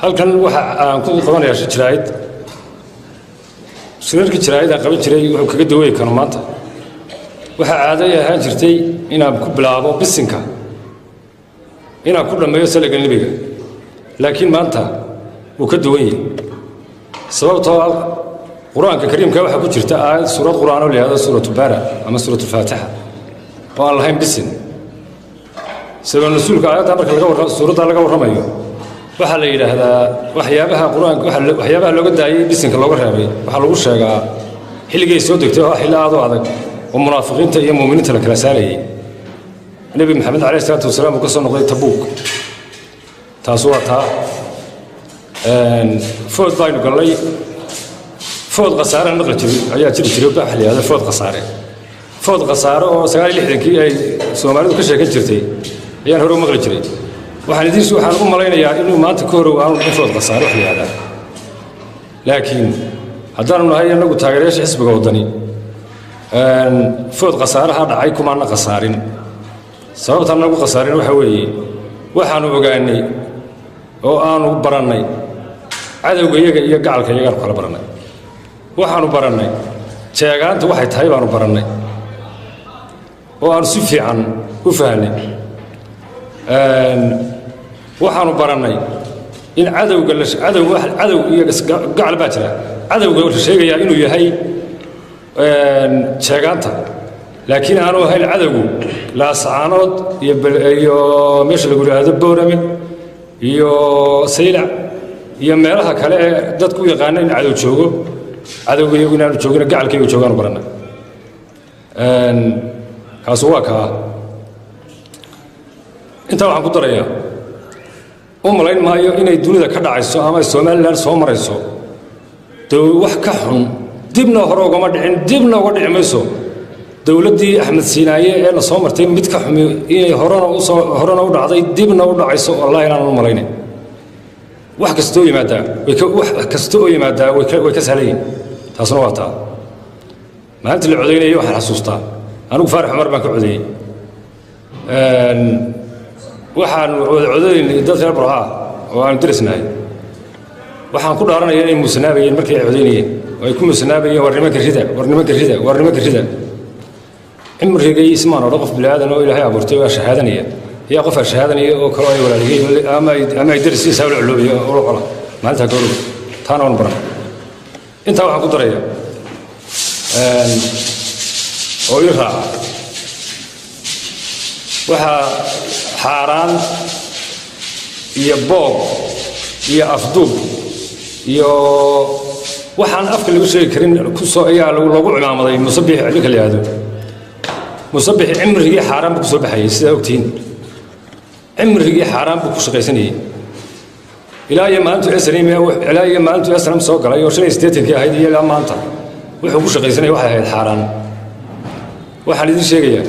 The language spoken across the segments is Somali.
Halkan waxa aan ku qabanayaa shir jaraa'id. Shirarkii jaraa'id aan qaban jiray wuxuu kaga duway karo maanta. Waxaa caaday ahaan jirtay inaan ku bilaabo bisinka, inaan ku dhammeeyo saliga nebiga, laakiin maanta wuu ka duwan yahay, sababtoo ah Qur-aanka Kariimka waxaa ku jirta aayad, suurad Qur-aan oo la yihahdo Suuratu Baara ama Suuratu Faatixa, oo aan lahayn bisin. Sabab nasuulka aayadda marka laga warra, suuradda laga warramayo, waxaa la yidhaahdaa waxyaabaha Qur-aanka, waxyaabaha looga daayey, bisinka looga reebay, waxaa lagu sheegaa xilligay soo degtay oo xilli aad u adag oo munaafiqiinta iyo muuminiinta la kala saarayey. Nebi Maxamed caleyhi isalaatu wasalaam uu ka soo noqday Tabuuk. Taas waa taa. Food baynu gallay, food khasaare maqli jiray ayaa jiri jiray, waxa la yihahdo food khasaare. Food khasaare oo 69-kii ay Soomaalidu ka sheekan jirtay ayaan hore u maqli jiray. Waxaan idin waxaan u malaynayaa inuu maanta ka horow aanu dhicin food khasaare wax la yihahdaa, laakiin haddaanu nahay annagu taageerayaasha xisbiga Waddani, food khasaaraha dhacay kumaana khasaarin. Sababtaan nagu khasaarin waxa weeye, waxaanu ogaanay oo aanu barannay cadowga iyaga iyo gacalka iyagaanu kala barannay. Waxaanu barannay jeegaanta waxay tahay baanu barannay oo aanu si fiican u fahnay. Waxaanu barannay in cadowga cadow, cadow iyo gacal baa jira. Cadowga la sheegayaa inuu yahay jeegaanta, laakiin aanu ahayn cadowgu Laascaanood iyo meesha lagu yidhaahdo Boorame iyo Saylac iyo meelaha kale ee dadku u yaqaana in cadow joogo. Cadowga iyagu inaanu joogin, gacalkaygu joogaanu barannay. Kaasu waa kaa. Intaa waxaan ku darayaa, u malayn maayo inay dunida ka dhacayso ama ay Somalilan soo marayso wax ka xun. Dibna hore ugama dhicin, dibna uga dhici mayso. Dowladdii Axmed Siinaaye ee na soo martay mid ka xumi inay horena usoo horena u dhacday, dibna u dhacayso, wallahi inaanan u malaynayn. Wax kastoo yimaadaa wax kasta oo yimaadaa way ka sahlan yihin. Taasna waa taa. Maalintii la codaynayay waxaan xasuustaa anigu Faarax Cumar baan ka codeeyey. Waxaan wada codaynay dad reer Burca oo aanu derisnahay. Waxaan ku dhaaranaya inay muusanaabayeen markii ay codaynayeen oo ay ku muusanaabayeen, "War nimanka rida, war nimanka rida, war nimanka rida." Cimrigay ismaan odhan qof bini aadan oo Ilaahay abuurtay waa shahaadanaya ayaa qof shahaadanaya oo kaloo ay walaaliyeen ama ay derisiisa ula culoobaya ula qola maalintaa goorow. Taana waan baran. Intaa waxaan ku daraya oo ii raaca, waxaa xaaraan iyo boob iyo afduub iyo waxaan afka lagu sheegi karin kusoo ayaa loogu cimaamaday Musabix, ninka la yihahdo Musabix. Cimrigii xaaraan buu kusoo baxayay, sidaa ogtihiin. Cimrigii xaaraan buu ku shaqaysanayey ilaa iyo maalintu SNM, ilaa iyo maalintu SNM soo galay oo 85-kii ahayd, iyo ilaa maanta wuxuu ku shaqaysanayay waxay ahayd xaaraan. Waxaan idin sheegayaa,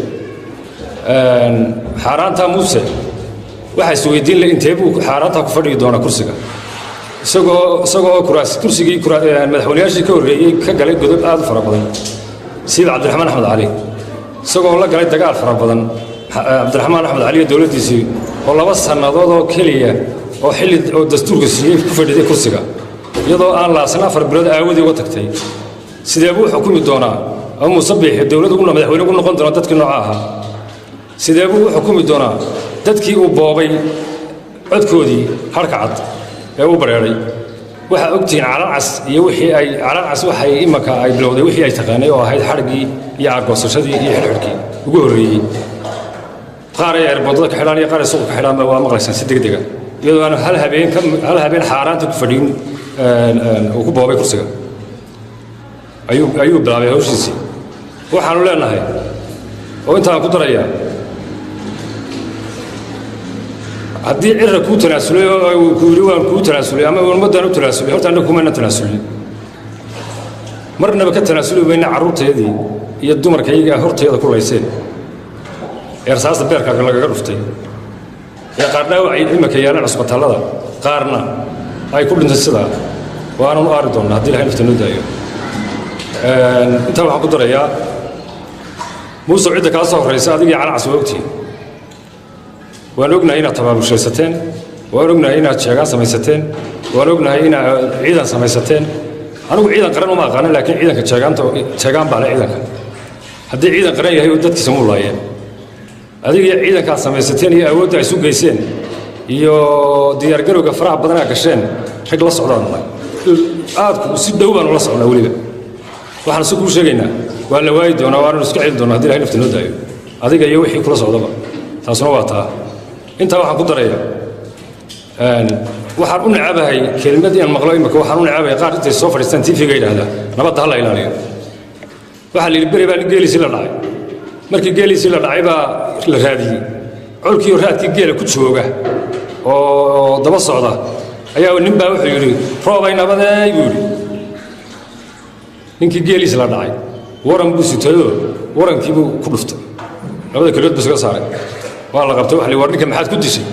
xaaraantaa Muuse waxaa isweydiin le, intee buu xaaraantaa ku fadhigi doonaa kursiga, isagoo kuraas kursigii madaxweynayaashii ka horreeyey ka galay godob aad u fara badan, siiba Cabdiraxmaan Axmed Cali, isagoo la galay dagaal fara badan Cabdiraxmaan Axmed Cali iyo dowladdiisii, oo 2 sannadood oo keliya oo xilli oo dastuurka siiyey ku fadhiday kursiga, iyadoo aan laasan 4 bilood aawadii uga tagtay. Sidee buu xukumi doonaa ama Muuse Biixi dowlad ugu madaxweyne ugu noqon doonaa dadkii nooca ahaa? Sidee buu u xukumi doonaa dadkii uu boobay codkoodii harka cad ee uu bareeray? Waxaa ogtihiin Calancas iyo wixii ay Calancas waxay imaka ay bilowday wixii ay taqaanay oo ahayd xadhiggii iyo aargoosashadii iyo xidhxidhkii ugu horreeyey. Qaar ay airportada ka xidhaan iyo qaar ay suuqa ka xidhaan waa maqlaysaan si deg dega, iyadoo aan hal habeen ka hal habeen xaaraanta ku fadhiyin uu ku boobay kursiga ayuu bilaabay hawshiisii. Waxaanu leenahay oo intaan ku darayaa, haddii Cirra kuu tanaasulay oo ku yidhi "Waan kuu tanaasulay" ama "Ummaddaan u tanaasulay", horta annaga kumayna tanaasulin, marnaba ka tanaasuli mayna carruurteedii iyo dumarkayga horteeda ku layseen ee rasaasta beerka lagaga dhuftay, ee qaar dhaawac ay imika yaalaan cusbitaallada, qaarna ay ku dhintay. Sidaa waanan u aari doonnaa haddii Ilahay nafta noo daayo. Intaa waxaan ku darayaa, Muuse, cidda kaa soo horraysa adigii Calancas waa ogtihiin. Waan ognahay inaad tabaabushaysateen. Waan ognahay inaad sheegaan samaysateen, waan ognahay inaad ciidan samaysateen. Anigu ciidan qaran uma aqaanin, laakiin ciidanka jeegaanta jeegaan baa le. Ciidanka haddii ciidan qaran yahay oo dadkiisa muu laayeen. Adiga iyo ciidankaad samaysateen iyo awoodda ay isu geyseen iyo diyaargarowga faraha badan aa gasheen, rag la socdaan nahay, aad si dhow baan ula socnaa. Weliba waxaan si kuu sheegaynaa, waa la waayi doonaa, waananu iska celi doonaa haddii Ilahay nafta noo daayo, adiga iyo wixii kula socdaba. Taasuna waa taa. Intaa waxaan ku darayaa, waxaan u necabahay kelimad inaan maqlo imika. Waxaan u necabahay qaar intay soo fadhiistaan TV-ga yidhaahdaa nabadda ha la ilaaliyo. Waxaa la yidhi beri baa geeliisii la dhacay. Markii geeliisii la dhacay baa la raadiyey. Colkiioo raadkii geela ku jooga oo daba socda ayaa nin baa wuxuu yidhi, "Roobay nabadeey," buu yidhi. Ninkii geeliisi la dhacay waran buu sitayoo warankii buu ku dhuftay, labada keliyood buu isaga saaray. Waa la qabtay. Waxa la war, ninka maxaad ku dishay?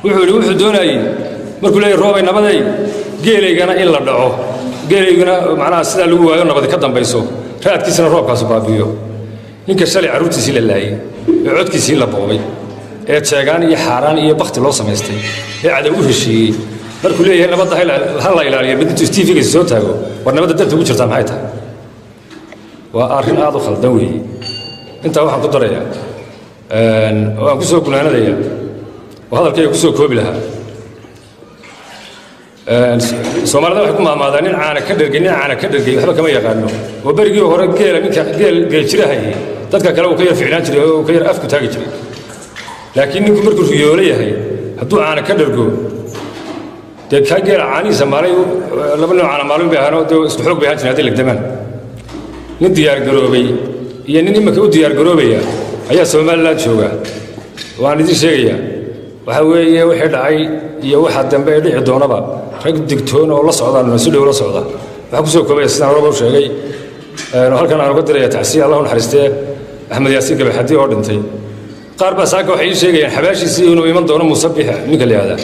Wuxuu yidhi, wuxuu doonayey markuu leeyahy roobay nabadeey, geelaygana in la dhaco, geelaygana macnaha sidaa lagu waayo, nabadi ka dambayso, raadkiisana roobkaasu baabi'iyo. Ninka shalay carruurtiisii la laayey ee codkiisii la boobay ee jeegaan iyo xaaraan iyo bakti loo samaystay ee cadow u heshiiyey, markuu leeyahay nabadda ha la ilaaliyo, mid intuu TV-giisa soo taago, war nabadda danta ugu jirtaa maxay tahay? Waa arrin aad u khaldan weeye. Intaa waxaan ku darayaa oo aan ku soo gunaanadayaa oo hadalkayga ku soo koobi lahaa, Soomaalida waxay ku maamaadaan nin caana ka dhergay, nin caana ka dhergay waxba kama yaqaano. Oo berigii hore geela ninka geel geeljirahayay dadka kale uu ka yar ficnaan jiray oo uu ka yar afku taagi jiray, laakiin ninku markuu riyoolo yahay hadduu caana ka dhergo, dee kaa geela caanihiisa maalay laba nin caana maalin bay ahaan, dee isku xoog bay ahaan jireen hadday legdamaan. Nin diyaargaroobay iyo nin imika u diyaargaroobaya ayaa Somaliland jooga. Waan idin sheegayaa, waxa weeye wixii dhacay iyo waxa dambe ee dhici doonaba rag digtoon oo la socdaan, si dhow la socda. Waxaan kusoo koobaya sidaan horeba u sheegay, halkan aan uga diraya tacsiya, Allah u naxariistee, Axmed Yaasiin Gabaxadi oo dhintay. Qaar baa saaka waxay ii sheegayaan xabaashiisii inuu iman doono Muusabix ninka la yihahdaa.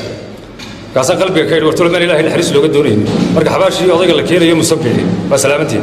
Markaasaan qalbiga ka yidhi, wartolo maan Ilahay naxariis looga doonaynin marka xabaashii odayga la keenayo Muusabixi? Waa salaamantiin.